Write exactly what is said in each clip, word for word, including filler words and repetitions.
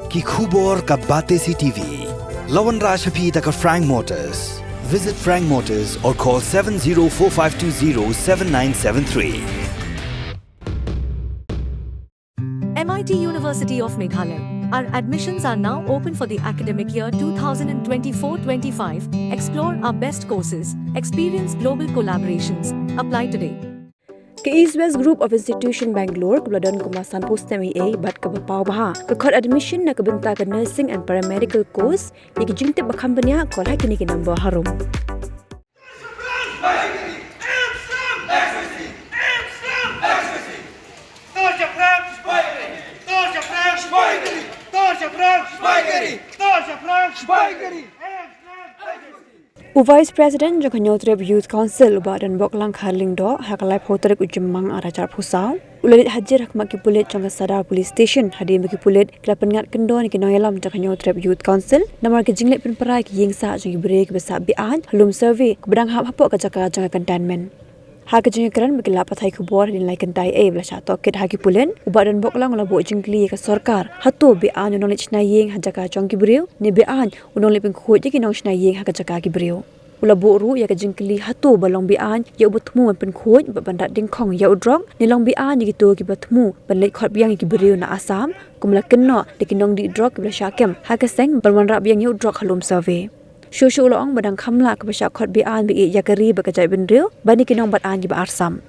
Ki khubor ka Batesi T V. La wanrah sha phi da ka Frank Motors. Visit Frank Motors or call seven zero four five two zero seven nine seven three. M I T University of Meghalaya. Our admissions are now open for the academic year two thousand twenty-four twenty-five. Explore our best courses, experience global collaborations. Apply today. Ka East West Group of Institution Bangalore kaba la don kumba sanphew snem eiei bad kaba paw bha ka khot admission na ka bynta ka nursing and paramedical course. Ïa ki jingtip ba kham bniah, call ha kine ki number harum. U Vice President jong ka Hynñiewtrep Youth Council, u Bah Donboklang Kharlyngdoh, ha ka laiphew tarik u Jymmang arhajar arphew saw, u la leit hajir ha khmat ki pulit jong ka Sadar Police Station hadien ba ki pulit ki la pynngat kyndon ïa ki nongïalam jong ka Hynñiewtrep Youth Council namar ka jingleit pynpra ïa ki ïingsah jong ki briew kiba sah be-aiñ ha Lum Survey kaba dang hap hapoh ka jaka jong ka containment. Ha ka jingïakren bad ki lad pathai khubor hadien lai kynta eiei ba la shah tohkit ha ki pulit, u Bah Donboklang u la buh jingkylli ïa ka sorkar, hato be-aiñ u nongleit shna ïing ha jaka jong ki briew ne be-aiñ u nongleit pynkhuid ïa ki nongshna ïing ha ka jaka ki briew. U la buh ruh ïa ka jingkylli hato ba long be-aiñ ïa uba thmu ban pynkhuid bad ban rat dyngkhong ïa u drok ne long be-aiñ ïa kito kiba thmu ban leit khot biang ïa ki briew na Assam, kumba la kynnoh da ki nongdih drok kiba la shah kem ha ka seng ban wanrah biang ïa u drok ha Lum Survey. Shuh shuh u la ong ba dang kham lah kaba shah khot be-aiñ ba ïeit ïa ka ri bad ka jaitbynriew ban ïa ki nongbat aiñ kiba arsap.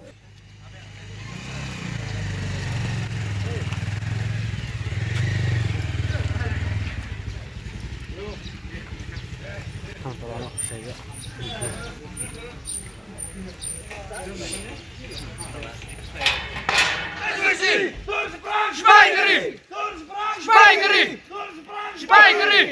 Sipai kiri! Sipai kiri! Sipai kiri!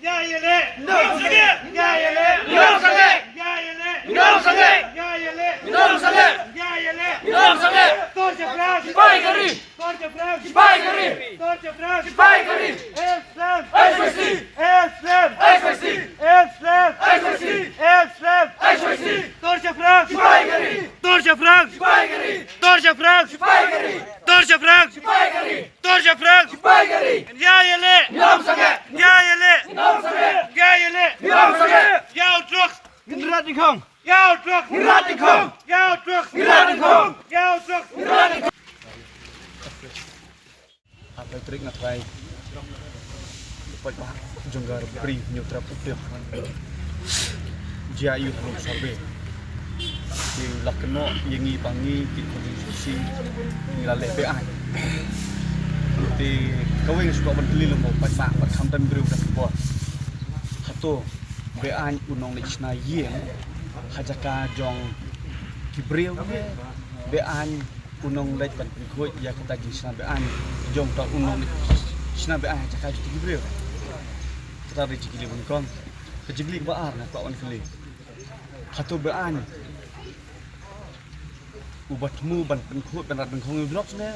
Ïa ïaleh! Minot sangeh! Ïa ïaleh! Minot sangeh! Ïa ïaleh! Minot sangeh! Ïa ïaleh! Minot sangeh! Ïa ïaleh! Minot sangeh! Tor Shaphrang! Sipai kiri! Tor Shaphrang! Sipai kiri! Tor Shaphrang! Sipai kiri! Islam! S Y C! Islam! S Y C! Islam! S Y C! Islam! S Y C! Tor Shaphrang! Sipai kiri! Tor Shaphrang! Sipai kiri! Tor Shaphrang! Sipai kiri! Tor Shaphrang! Sipai kiri! Tor Shaphrang! Sipai kiri! Ïa ïaleh! Minot sangeh! Ïa ïaleh! Minot sangeh! Ïa ïaleh! Minot sangeh! Ïa u drok! Ngin rat dyngkhong! Ïa u drok! Ngin rat dyngkhong! Ïa u drok! Ngin rat dyngkhong! Ïa u drok! Ngin rat dyngkhong! Ha Patrick nga trai. Pat ba jong ka ri Hynñiewtrep u tip jia ïa u Lum Survey. Te la kynnoh ïa ngi ba ngi ki khun ki susi ngi la leh be-aiñ. Te kawei nga shu kwah ban kylli lem bad pat ba bad khamtam briew da khubor. Hato be-aiñ u nongleit shna ïing ha jaka jong ki briew ne be-aiñ u nongleit ban pynkhuid ïa kata jingshna be-aiñ jong uta u nongleit shna be-aiñ ha jaka jong ki briew? Kata dei jingkylli ba nyngkong. Ka jingkylli kaba ar nga kwah ban kylli. Hato be-aiñ uba thmu ban pynkhuid ban rat dyngkhong ïa u drok ne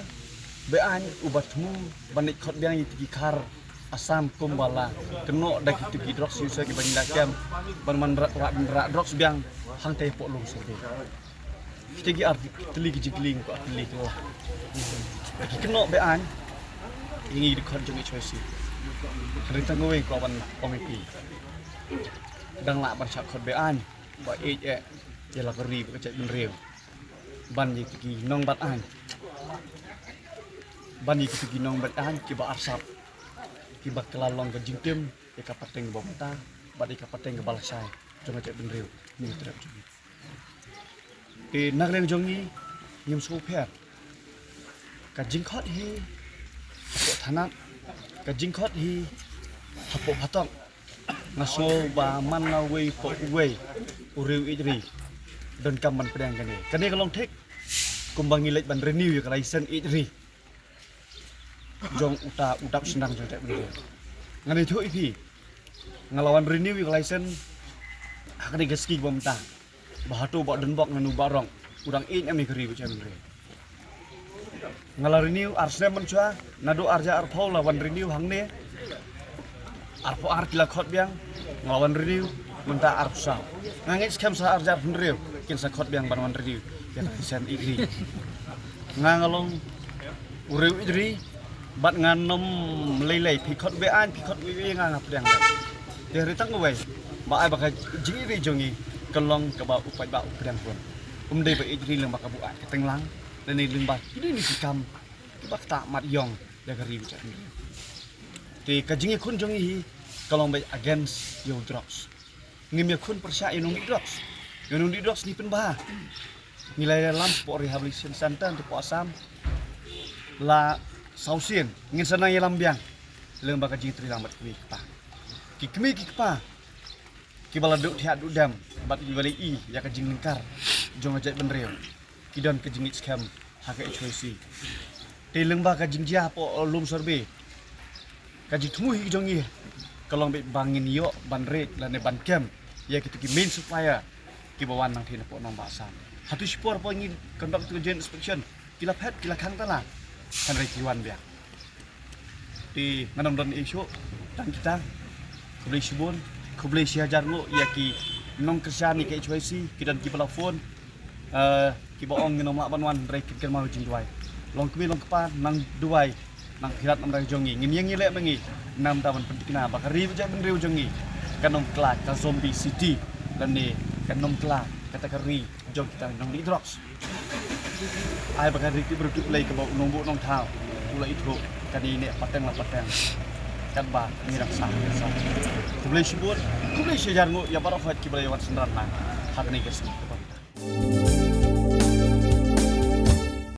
be-aiñ uba thmu ban leit khot biang ïa ki khar Assam kumba la kynnoh da kito ki drok user kiba ngi la kem ban man rat, rat, rat drok biang hangtei hapoh Lum Survey? Kita ki ar tylli ki jingkylli nga kwah kylli ki. Ki kynnoh be-aiñ ïa ngi ki dkhot jong H Y C. Hynrei tang kawei kwah ban ong ïa phi. Dang lah ban shah khot be-aiñ ba ïeit eh ïa la ka ri bad ka jaitbynriew. Ban ïa kito ki nongbat aiñ. Ban ïa kito ki nongbat aiñ kiba arsap, kiba kylla long ka jingtim ïa ka pateng ba mynta bad ïa ka pateng kaba lashai jong ka jaitbynriew Hynñiewtrep jong ngi. Te na ka liang jong ngi ngim sngewpher. Ka jingkhot hi hapoh thanat, ka jingkhot hi hapoh phatok. Nga sngew ba man la uwei pa uwei u riew ïeit ri donkam ban pdiang kane. Kane ka long thik kumba ngi leit ban renew ïa ka license ïeit ri jong uta u dap sdang jong te. Ngan ïathuh ïa phi, nga la wan renew ïa ka license ha kane ka ski ba mynta. Ba hato ba don bok ngan u barong u dang ïeit em ïa ka ri ba jem ri. Nga la renew ar snem mynshuwa, naduh ar hajar arphew la wan renew hangne. Arphew ar ki la khot biang, nga la wan renew mynta arphew saw. Nga ngeit skhem sa ar hajar hynriew kin sa khot biang ban wan renew ïa ka license ïeit ri. Nga nga long u riew ïeit ri. Bad ngan ym lei lei, phi khot wei aiñ, phi khot wei wei, nga nga pdiang lei. Te hynrei tang wei ba ai ba ka jingïeit jong ngi ka long kaba u paidbah u pdiang bun. Um dei ba ïeit ri lyngba ka buaid ka teng lang, lane lyngba kine ki kam kiba ktah mat ïong ïa ka ri u jait. Te ka jingïakhun jong ngi hi ka long ba against ïa u drugs. Ngim ïakhun pyrshah ïa u nongdih drugs. Ïa u nongdih drugs ngi pynbha. Ngi la ïalam hapoh rehabilitation center hapoh Assam la saw sien. Ngin sa nang ïalam biang lyngba ka jingïatreilang bad ki kmie ki kpa. Ki kmie ki kpa kiba la duh thiah duh dem bad kiba la ïohi ïa ka jinglyngkar jong ka jaitbynriew, ki don ka jingngeit skhem ha ka H Y C. Te lyngba ka jingjia hapoh lum Sorbeh, ka jingthmu hi jong ngi ka long beit ba ngin ïoh ban ret lane ban kem ïa kito ki main supplier kiba wan nangthie napoh nongbah Assam. Hato shipor hapoh ngi conduct ïa ka joint inspection, ki la phet, ki la khang tala, hynrei ki wan biang. Te ngan ym don ei shuh, tang kita. Khublei shibun, khublei shihajar nguh ïa ki nongkyrshan ïa ka H Y C, ki don kiba la phone, eh, kiba ong ngin ym lah ban wan hynrei kin kynmaw jingduwai. Long kmie long kpa, nang duwai, nang pyrkhat namar ka jong ngi. Ngin ïeng ïaleh ma ngi, namar ban pynthikna ba ka ri ba jaitbynriew jong ngi kan ym kylla ka zombie city, lane kan ym kylla kata ka ri jong kita nongdih drugs. Ai ba ka ri tip briew tip Blei kaba u nongbuh nongthaw u la ithuh, kan ïaineh pateng la pateng katba ngi dang sah. Khublei shibun, khublei shihajar nguh ïa baroh kiba la ïa wan synran lang ha kane ka sngi kaba mynta.